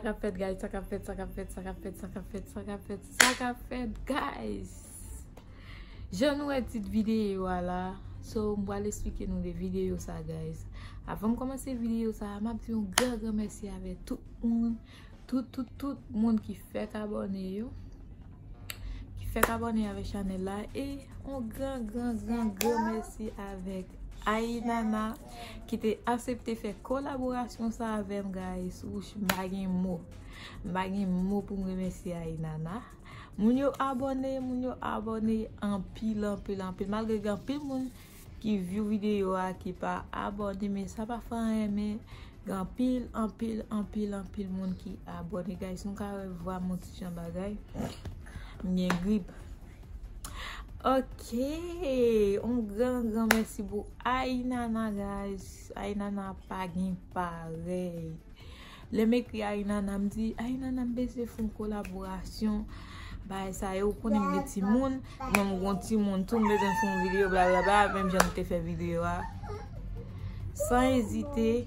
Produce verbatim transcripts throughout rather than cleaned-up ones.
Sa k ap fèt, guys? Sa k ap fèt, sa k ap fèt, sa k ap fèt, sa k ap fèt, sa k ap fèt, sa k ap fèt, guys? Jan nou wè tit videyo a la, so, m pral esplike nou de videyo sa, guys. Avan m kòmanse videyo sa, m ap di yon gran, gran mèsi avè tout moun, tout, tout, tout moun ki fèk abòne yo, ki fèk abòne avè chanèl la, e yon gran, gran, gran, gran mèsi avèk Ainana ki te aksepte fè kolaborasyon sa avè m, guys. Wouch, m pa gen mo. M pa gen mo pou m remèsye Ainana. Moun yo abòne, moun yo abòne anpil, anpil, anpil. Malgre gen anpil moun ki view videyo a, ki pa abòne, men sa pa fè anyen, men gen anpil, anpil, anpil, anpil moun ki abòne, guys. Nou ka wè vwa m yon ti jan bagay. M gen grip. Ok, yon gran, gran mèsi pou Ainana, guys. Ainana pa gen parèy. Lè m ekri Ainana, m di, Ainana, m bezwen fè yon kolaborasyon. Bagay sa yo, ou konnen m gen timoun, men m gon timoun tou, m bezwen fè yon videyo, blablabla, menm jan m te fè videyo a. San ezite,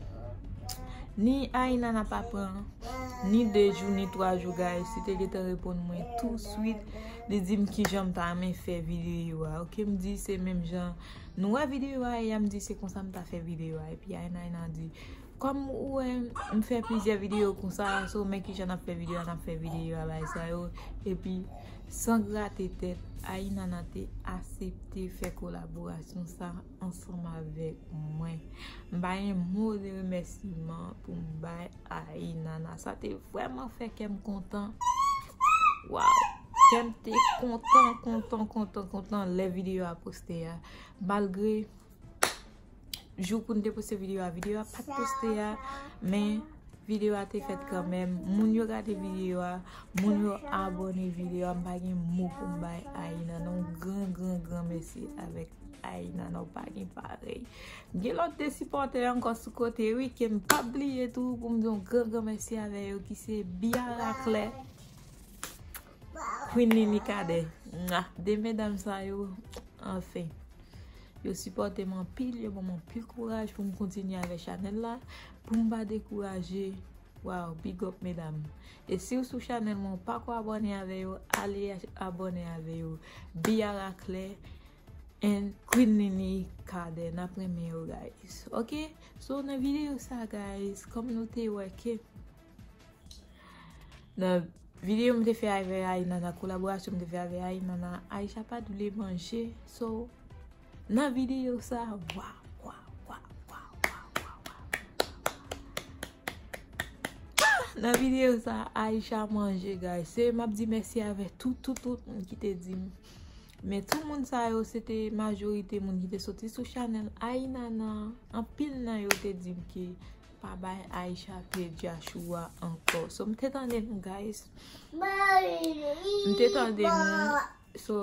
ni Ainana pa pran ni de jou, ni twa jou, guys, li te gentan reponn mwen touswit. Li di m kijan m ta renmen fè videyo a. Ok, m di se menm jan nou wè videyo a ye a, m di se konsa m ta fè videyo a. Epi Ainana di, kòm ou wè m fè plizyè videyo konsa, so men kijan n ap fè videyo a, n ap fè videyo a, bagay sa yo. Epi, san grate tèt, Ainana te aksepte fè kolaborasyon sa ansanm avèk mwen. M pa gen mo de remèsiman pou m bay Ainana. Sa te vrèman fè kè m kontan. Waw! Kè m te kontan, kontan, kontan, kontan lè videyo a poste a. Malgre jou pou n te poste videyo a, videyo a pa t poste a, men videyo a te fèt kanmenm. Moun yo gade videyo a, moun yo abòne videyo a. M pa gen mo pou m bay Ainana yon gran, gran, gran mèsi avèk Ainana, ou pa gen parèy. Gen lòt de sipòtè ankò sou kote, wi, ke m p ap bliye tou, pou m di yon gran, gran mèsi avè yo, ki se Biara Claire, Queen Nini Cadet. Mwa, de medam sa yo, anfen. Yo sipòte m anpil, yo ban m anpil kouraj pou m kontinye avè chanèl la, pou m pa dekouraje. Waw, big up, medam. E si w sou chanèl mwen, ou pako abòne avè yo, ale abòne avè yo. Biara Claire and Queen Nini Cadet, n ap renmen yo, guys. Ok? So, nan videyo sa, guys, kòm nou te wè ke nan videyo m te fè avè Ainana, kolaborasyon m te fè avè Ainana, Aisha pa t vle manje. So, nan videyo sa, wa, wa, wa, wa, wa, wa, wa. Ah! Nan videyo sa, Aisha manje, guys. Se, m ap di mèsi avè tout, tout, tout moun ki te di m. Men tout moun sa yo, se te majorite moun ki te soti sou chanèl Ainana. Anpil nan yo te di m ke pa bay Aisha pye Jashua ankò. So, m te tande nou, guys. M te tande nou. So,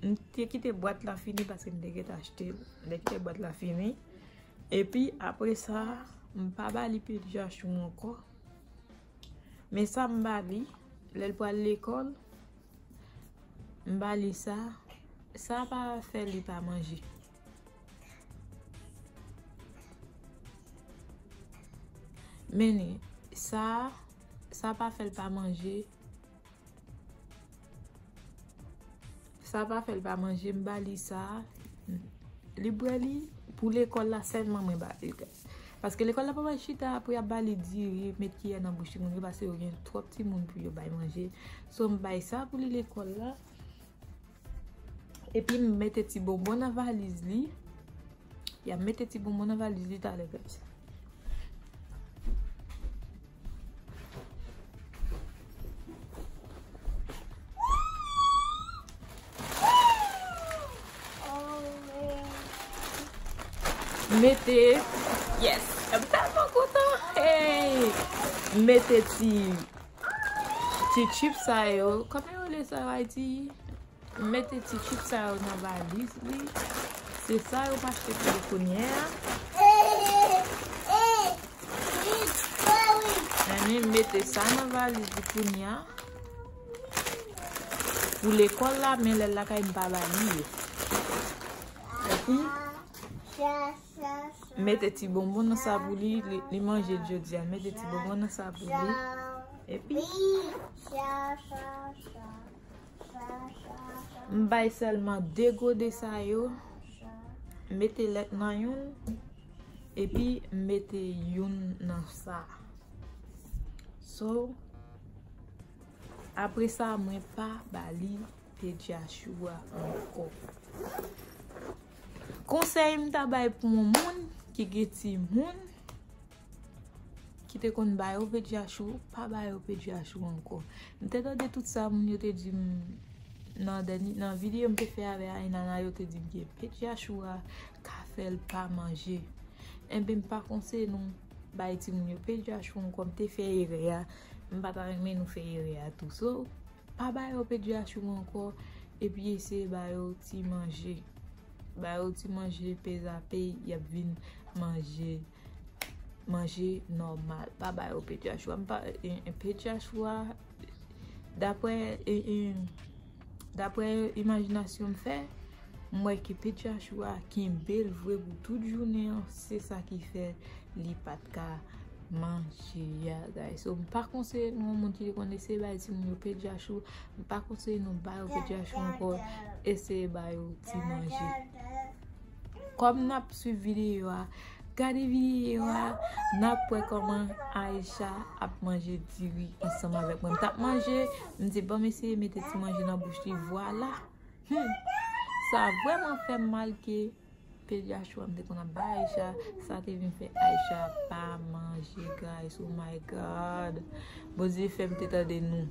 m te kite bwat la fini paske m te gentan achte l. M te kite bwat la fini. Epi, apre sa, m pa ba li pye Jashua ankò. Men sa m ba li, lè l pral lekòl, m ba li sa. Sa pa fè li pa manje. Men li, sa, sa pa fè l pa manje. Sa pa fè l pa manje, m ba li sa. Li bwè li, pou lekòl la sèlman mwen ba li, guys. Paske lekòl la pa bay chita, apre y ap ba li diri, met kiyè nan bouch timoun yo, paske yo gen twòp timoun pou yo bay manje. So, m bay sa pou li lekòl la. Epi m mete ti bonbon nan valiz li. Y ap mete ti bonbon nan valiz li talè, guys. Mete, yes, m tèlman kontan. Hey! Mete ti, ti chip sa yo. Kòman yo rele sa yo Ayiti? M mete ti chip sa yo nan valiz li. Se sa yo m achte pou li kounye a. Ann, m mete sa nan valiz li kounye a. Pou lekòl la, men lè l lakay m pa ba li yo. Epi, Mete ti bonbon nan sa pou li, li, li manje l jodi a. Mete ti bonbon nan sa pou li. Epi, m bay sèlman de gode sa yo. Mete lèt nan youn. Epi, m mete youn nan sa. So, apre sa, mwen pa ba li Pediasure a ankò. Konsèy m ta bay pou yon moun ki gen timoun ki te konn ba yo Pediasure, pa ba yo Pediasure ankò. M te tande tout sa moun yo te di m nan dènye, nan videyo m te fè avè Ainana, yo te di m ke Pediasure a ka fè l pa manje. Enben, m pa konseye nou bay timoun yo Pediasure ankò. M te fè erè a, m pa ta renmen nou fè erè a tou. So, pa ba yo Pediasure ankò, epi eseye ba yo ti manje. Ba yo ti manje, pezape, y ap vin manje, manje nòmal. Pa ba yo Pediasure. M pa, e, e, Pediasure a, daprè, e, e, daprè imajinasyon m fè, m wè ke Pediasure a kenbe l vre pou tout jounen an, se sa ki fè li pa t ka manje a, guys. So, m pa konseye nou, yon moun ki te konn eseye bay timoun yo Pediasure, m pa konseye nou ba yo Pediasure ankò, eseye ba yo ti manje. Kòm n ap swiv videyo a, gade videyo a, n ap wè kòman Aisha ap manje diri ansanm avèk mwen. M t ap manje, m di, "Ban m eseye mete ti manje nan bouch li." Vwala. Hmm. Sa vrèman fè m mal ke Pediasure m te konn ap bay Aisha, sa te vin fè Aisha pa manje, guys. Oh my God. Bondye fè m te tande nou.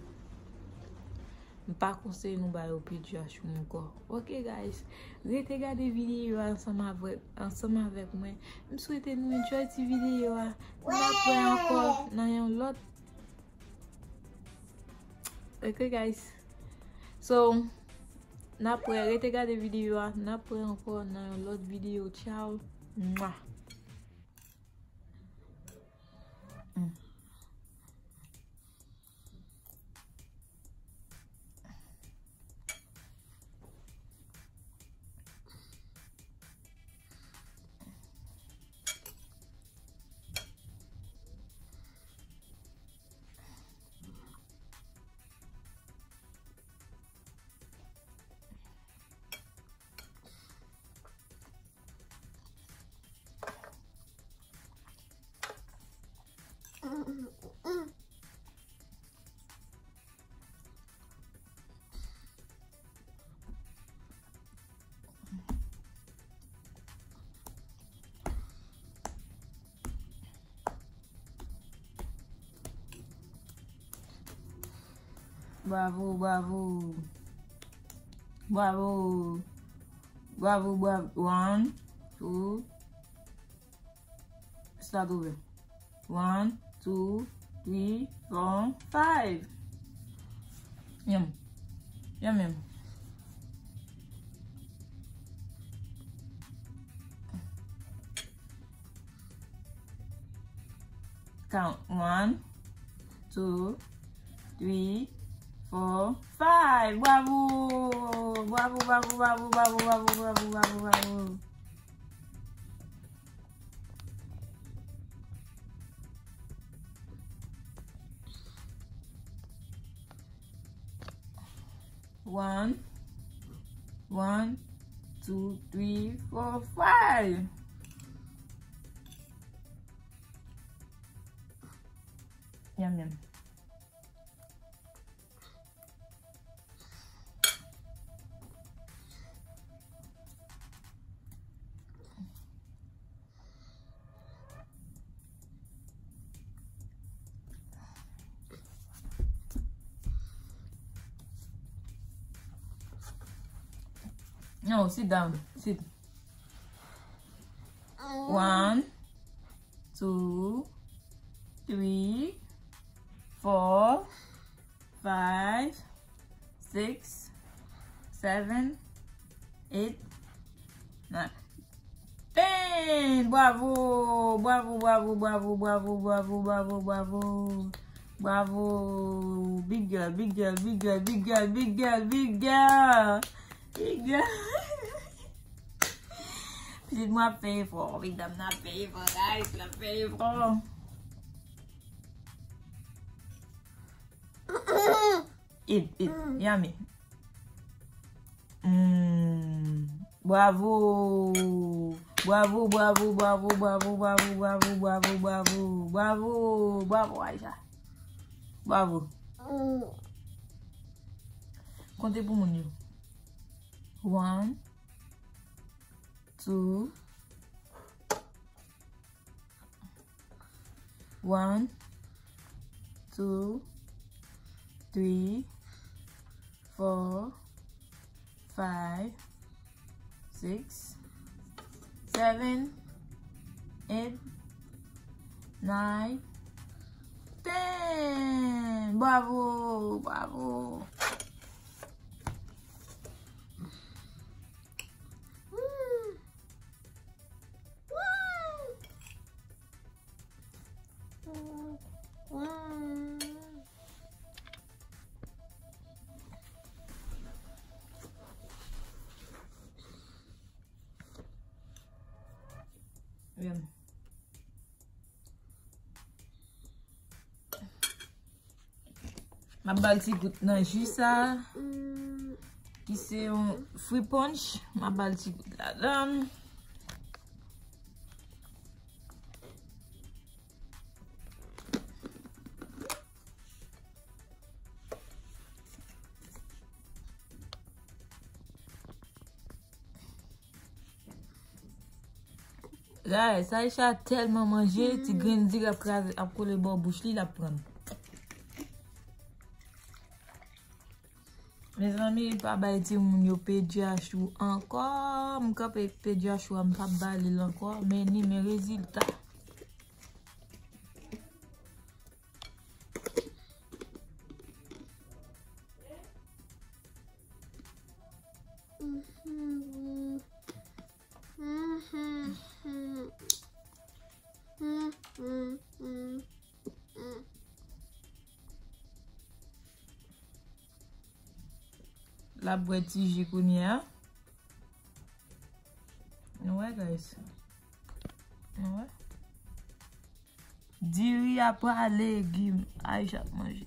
M pa konseye nou ba yo Pediasure ankò. Ok, guys. Rete gade videyo a ansanm avè, ansanm avèk mwen. M swete nou enjoy ti videyo a. N ap wè ankò nan yon lòt. Ok, guys. So, n ap wè, rete gade videyo a. N ap wè ankò nan yon lòt videyo. Tchao. Mwa. Mm. Bravo, bravo. Bravo. Bravo, bravo. One, two. Start over. One, two, three, four, five. Yum. Yum, yum. Count. One, two, three, four, five. Bravo! Bravo, bravo, bravo. One, one, two, three, four, five. Yum, yum. No, sit down. Sit. One, two, three, four, five, six, seven, eight, nine, ten. Bravo! Bravo, bravo, bravo. Bravo! Big girl, big girl, big girl, big girl, big girl, big girl. Big girl. Pitit mwen ap fè efò, medam nan ap fè efò, guys, l ap fè efò. Eat, eat, yummy. Mm, bravo. Bravo, bravo, bravo, bravo, bravo, bravo, bravo, bravo, bravo, bravo, bravo, Aïcha. Bravo. Konte pou moun yo. One, two, one, two, three, four, five, six, seven, eight, nine, ten. Bravo, bravo. M ap ba l ti gout nan ji sa, ki se yon fruit punch. M ap ba l ti gout ladan. Guys, Aïcha tèlman manje, ti grenn diri ap kraze, ap kole bò bouch li, l ap pran. Mezanmi, pa bay timoun yo pediatrice ankò. M kanpe pediatrice a, m p ap ba li l ankò, men ni men rezilta. L ap bwè ti ji kounye a. Nou wè, guys. Nou wè. Diri a pa legim. Aïcha ap manje.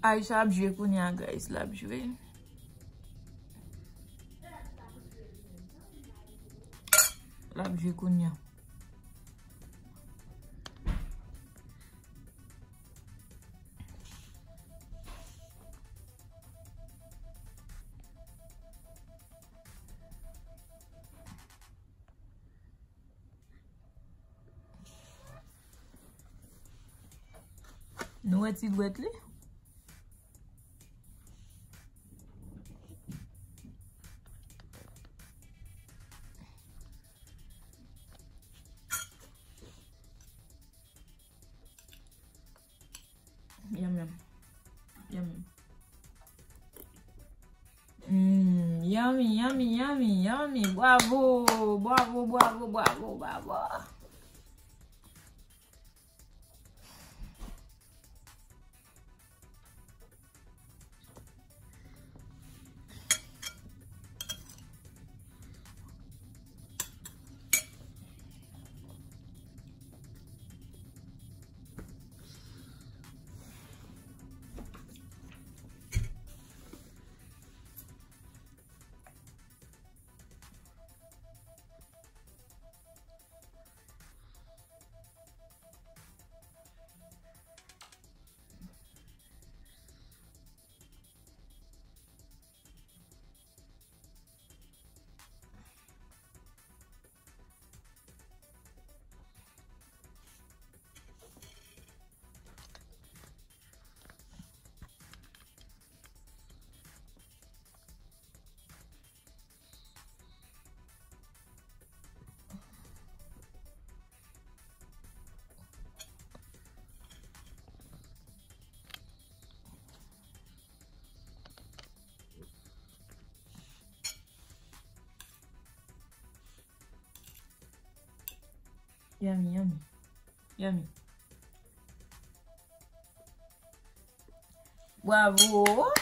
Aïcha ap jwe kounye a, guys. L ap jwe. L ap jwe kounye a. Nou wè ti dwèt li? Yum, yum. Yum, yum. Mm, yummy, yummy, yummy, yummy. Bravo, bravo, bravo, bravo, bravo. Yummy, yummy. Yummy. Bravo.